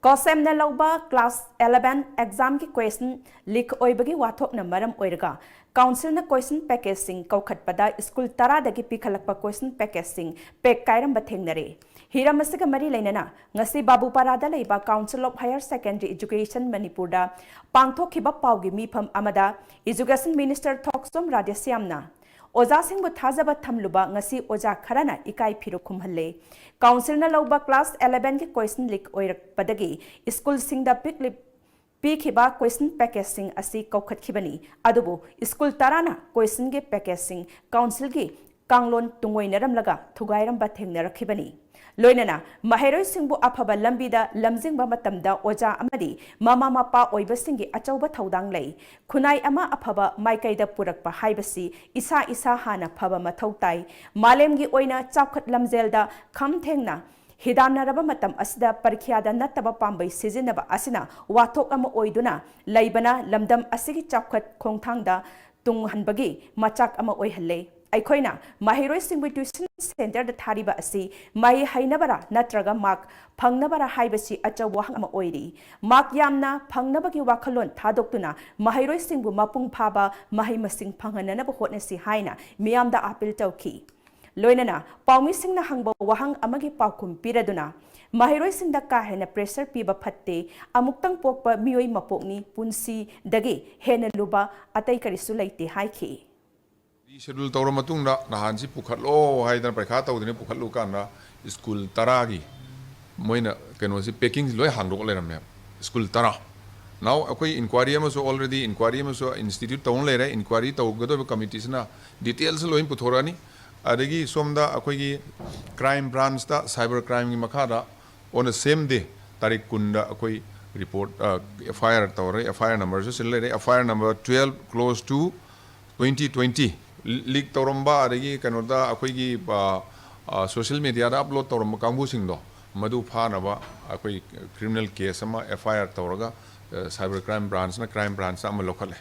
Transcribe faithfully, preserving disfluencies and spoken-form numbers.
ꯀꯣꯁꯦꯝꯅ ꯂꯧꯕ class eleven ꯑꯦꯛꯖꯥꯝꯒꯤ question ꯂꯤꯛ ꯑꯣꯏꯕꯒꯤ ꯋꯥꯊꯣꯛꯅ ꯃꯔꯝ ꯑꯣꯏꯔꯒ ꯀꯥꯎꯟꯁꯤꯜꯅ ꯀ꯭ꯋꯦꯁꯟ ꯄꯦꯀꯦꯖꯁꯤꯡ ꯀꯧꯈꯠꯄꯗ ꯁ꯭ꯀꯨꯜ ꯇꯔꯥꯗꯒꯤ ꯄꯤꯈꯠꯂꯛꯄ ꯀ꯭ꯋꯦꯁꯟ ꯄꯦꯀꯦꯖꯁꯤꯡ ꯄꯦꯛ ꯀꯥꯏꯔꯝꯕ ꯊꯦꯡꯅꯔꯦ꯫ ꯍꯤꯔꯝ ꯑꯁꯤꯒ ꯃꯔꯤ ꯂꯩꯅꯅ ꯉꯁꯤ ꯕꯥꯕꯨꯄꯥꯔꯥꯗ ꯂꯩꯕ Council of Higher Secondary Education ꯃꯅꯤꯄꯨꯔꯗ ꯄꯥꯡꯊꯣꯛꯈꯤꯕ ꯄꯥꯎꯒꯤ ꯃꯤꯐꯝ ꯑꯃꯗ Education Minister ꯊꯣꯛꯆꯣꯝ ꯔꯥꯙꯦꯁ꯭ꯌꯥꯝꯅ ꯑꯣꯖꯥꯁꯤꯡꯕꯨ ꯊꯥꯖꯕ ꯊꯝꯂꯨꯕ ꯉꯁꯤ ꯑꯣꯖꯥ ꯈꯔꯅ ꯏꯀꯥꯏ ꯐꯤꯔꯨꯛ ꯈꯨꯝꯍꯜꯂꯦ꯫ ꯀꯥꯎꯟꯁꯤꯜꯅ ꯂꯧꯕ ꯀ꯭ꯂꯥꯁ ꯑꯦꯂꯦꯚꯦꯟꯒꯤ ꯀ꯭ꯋꯦꯁꯟ ꯂꯤꯛ ꯑꯣꯏꯔꯛꯄꯗꯒꯤ ꯁ꯭ꯀꯨꯜꯁꯤꯡꯗ ꯄꯤꯛꯂꯤ-, ꯄꯤꯈꯤꯕ ꯀ꯭ꯋꯦꯁꯟ ꯄꯦꯀꯦꯖꯁꯤꯡ ꯑꯁꯤ ꯀꯧꯈꯠꯈꯤꯕꯅꯤ꯫ ꯑꯗꯨꯕꯨ ꯁ꯭ꯀꯨꯜ ꯇꯔꯥꯅ ꯀ꯭ꯋꯦꯁꯟꯒꯤ ꯄꯦꯀꯦꯖꯁꯤꯡ ꯀꯥꯎꯟꯁꯤꯜꯒꯤ ꯀꯥꯡꯂꯣꯟ ꯇꯨꯡꯑꯣꯏꯅꯔꯝꯂꯒ ꯊꯨꯒꯥꯏꯔꯝꯕ ꯊꯦꯡꯅꯔꯛꯈꯤꯕꯅꯤ꯫ ꯂꯣꯏꯅꯅ ꯃꯍꯩꯔꯣꯏꯁꯤꯡꯕꯨ ꯑꯐꯕ ꯂꯝꯕꯤꯗ ꯂꯝꯖꯤꯡꯕ ꯃꯇꯝꯗ ꯑꯣꯖꯥ ꯑꯃꯗꯤ ꯃꯃꯥ ꯃꯄꯥ ꯑꯣꯏꯕꯁꯤꯡꯒꯤ ꯑꯆꯧꯕ ꯊꯧꯗꯥꯡ ꯂꯩ꯫ ꯈꯨꯟꯅꯥꯏ ꯑꯃ ꯑꯐꯕ ꯃꯥꯏꯀꯩꯗ ꯄꯨꯔꯛꯄ ꯍꯥꯏꯕꯁꯤ ꯏꯁꯥ ꯏꯁꯥ ꯍꯥꯟꯅ ꯐꯕ ꯃꯊꯧ ꯇꯥꯏ꯫ ꯃꯥꯂꯦꯝꯒꯤ ꯑꯣꯏꯅ ꯆꯥꯎꯈꯠ ꯂꯝꯖꯦꯜꯗ ꯈꯝ ꯊꯦꯡꯅ ꯍꯤꯗꯥꯟꯅꯔꯕ ꯃꯇꯝ ꯑꯁꯤꯗ ꯄꯔꯤꯈ꯭ꯌꯥꯗ ꯅꯠꯇꯕ ꯄꯥꯝꯕꯩ ꯁꯤꯖꯤꯟꯅꯕ ꯑꯁꯤꯅ ꯋꯥꯊꯣꯛ ꯑꯃ ꯑꯣꯏꯗꯨꯅ ꯂꯩꯕꯅ ꯂꯝꯗꯝ ꯑꯁꯤꯒꯤ ꯆꯥꯎꯈꯠ ꯈꯣꯡꯊꯥꯡꯗ ꯇꯨꯡꯍꯟꯕꯒꯤ ꯃꯆꯥꯛ ꯑꯃ ꯑꯣꯏꯍꯜꯂꯦ꯫ ꯑꯩꯈꯣꯏꯅ ꯃꯍꯩꯔꯣꯏꯁꯤꯡꯕꯨ ꯇ꯭ꯌꯨꯁꯟ ꯁꯦꯟꯇꯔꯗ ꯊꯥꯔꯤꯕ ꯑꯁꯤ ꯃꯍꯩ ꯍꯩꯅꯕꯔꯥ ꯅꯠꯇ꯭ꯔꯒ ꯃꯥꯔꯛ ꯐꯪꯅꯕꯔꯥ ꯍꯥꯏꯕꯁꯤ ꯑꯆꯧꯕ ꯋꯥꯍꯪ ꯑꯃ ꯑꯣꯏꯔꯤ꯫ ꯃꯥꯔꯛ ꯌꯥꯝꯅ ꯐꯪꯅꯕꯒꯤ ꯋꯥꯈꯜꯂꯣꯟ ꯊꯥꯗꯣꯛꯇꯨꯅ ꯃꯍꯩꯔꯣꯏꯁꯤꯡꯕꯨ ꯃꯄꯨꯡ ꯐꯥꯕ ꯃꯍꯩ ꯃꯁꯤꯡ ꯐꯪꯍꯟꯅꯅꯕ ꯍꯣꯠꯅꯁꯤ ꯍꯥꯏꯅ ꯃꯤꯌꯥꯝꯗ ꯑꯥꯄꯤꯜ ꯇꯧꯈꯤ꯫ ꯂꯣꯏꯅꯅ ꯄꯥꯎꯃꯤꯁꯤꯡꯅ ꯍꯪꯕ ꯋꯥꯍꯪ ꯑꯃꯒꯤ ꯄꯥꯎꯈꯨꯝ ꯄꯤꯔꯗꯨꯅ ꯃꯍꯩꯔꯣꯏꯁꯤꯡꯗ ꯀꯥ ꯍꯦꯟꯅ ꯄ꯭ꯔꯦꯁꯔ ꯄꯤꯕ ꯐꯠꯇꯦ꯫ ꯑꯃꯨꯛꯇꯪ ꯄꯣꯛꯄ ꯃꯤꯑꯣꯏ ꯃꯄꯣꯛꯅꯤ, ꯄꯨꯟꯁꯤꯗꯒꯤ ꯍꯦꯟꯅ ꯂꯨꯕ ꯑꯇꯩ ꯀꯔꯤꯁꯨ ꯂꯩꯇꯦ ꯍꯥꯏꯈꯤ꯫ ꯔꯤꯁꯦꯗꯨꯜ ꯇꯧꯔ ꯃꯇꯨꯡꯗ ꯅꯍꯥꯟꯁꯤ ꯄꯨꯈꯠꯂꯣ ꯍꯥꯏꯗꯅ ꯄꯔꯤꯈꯥ ꯇꯧꯗ꯭ꯔꯤꯉꯩ ꯄꯨꯈꯠꯂꯨ ꯀꯥꯟꯗ ꯁ꯭ꯀꯨꯜ ꯇꯔꯥꯒꯤ ꯃꯣꯏꯅ ꯀꯩꯅꯣꯁꯤ ꯄꯦꯀꯤꯡꯁꯤ ꯂꯣꯏ ꯍꯥꯡꯗꯣꯛꯑ ꯂꯩꯔꯝꯃꯦꯕ꯫ ꯁ꯭ꯀꯨꯜ ꯇꯔꯥ꯫ Now ꯑꯩꯈꯣꯏ ꯏꯟꯀ꯭ꯋꯥꯏꯔꯤ ꯑꯃꯁꯨ already ꯏꯟꯀ꯭ꯋꯥꯏꯔꯤ ꯑꯃꯁꯨ ꯏꯟꯁꯇꯤꯇ꯭ꯌꯨꯠ ꯇꯧꯅ ꯂꯩꯔꯦ꯫ ꯏꯟꯀ꯭ꯋꯥꯏꯔꯤ ꯇꯧꯒꯗꯧꯔꯤꯕ ꯀꯃꯤꯇꯤꯁꯤꯅ ꯗꯤꯇꯦꯜꯁ ꯂꯣꯏ ꯄꯨꯊꯣꯔꯛꯑꯅꯤ꯫ ꯑꯗꯒꯤ ꯁꯣꯝꯗ ꯑꯩꯈꯣꯏꯒꯤ ꯀ꯭ꯔꯥꯏꯝ ꯕ꯭ꯔꯥꯟꯁꯇ, ꯁꯥꯏꯕꯔ ꯀ꯭ꯔꯥꯏꯝꯒꯤ ꯃꯈꯥꯗ on the same day ꯇꯥꯔꯤꯛ ꯀꯨꯟꯗ ꯑꯩꯈꯣꯏ ꯔꯤꯄꯣꯔꯠ, ꯑꯦꯐ ꯑꯥꯏ ꯑꯥꯔ ꯇꯧꯔꯦ꯫ ꯑꯦꯐ ꯑꯥꯏ ꯑꯥꯔ ꯅꯝꯕꯔꯁꯨ ꯁꯤꯗ ꯂꯩꯔꯦ꯫ F I R number twelve close to twenty twenty ꯂꯤꯛ ꯇꯧꯔꯝꯕ ꯑꯗꯒꯤ ꯀꯩꯅꯣꯗ ꯑꯩꯈꯣꯏꯒꯤ ꯁꯣꯁꯤꯌꯦꯜ ꯃꯦꯗꯤꯌꯥꯗ ꯑꯞꯂꯣꯗ ꯇꯧꯔꯝꯕ ꯀꯥꯡꯕꯨꯁꯤꯡꯗꯣ ꯃꯗꯨ ꯐꯥꯅꯕ ꯑꯩꯈꯣꯏ ꯀ꯭ꯔꯤꯃꯤꯅꯦꯜ ꯀꯦꯁ ꯑꯃ, ꯑꯦꯐ ꯑꯥꯏ ꯑꯥꯔ ꯇꯧꯔꯒ ꯁꯥꯏꯕꯔ ꯀ꯭ꯔꯥꯏꯝ ꯕ꯭ꯔꯥꯟꯁꯅ ꯀ꯭ꯔꯥꯏꯝ ꯕ꯭ꯔꯥꯟꯁꯇ ꯑꯃ ꯂꯧꯈꯠꯂꯦ꯫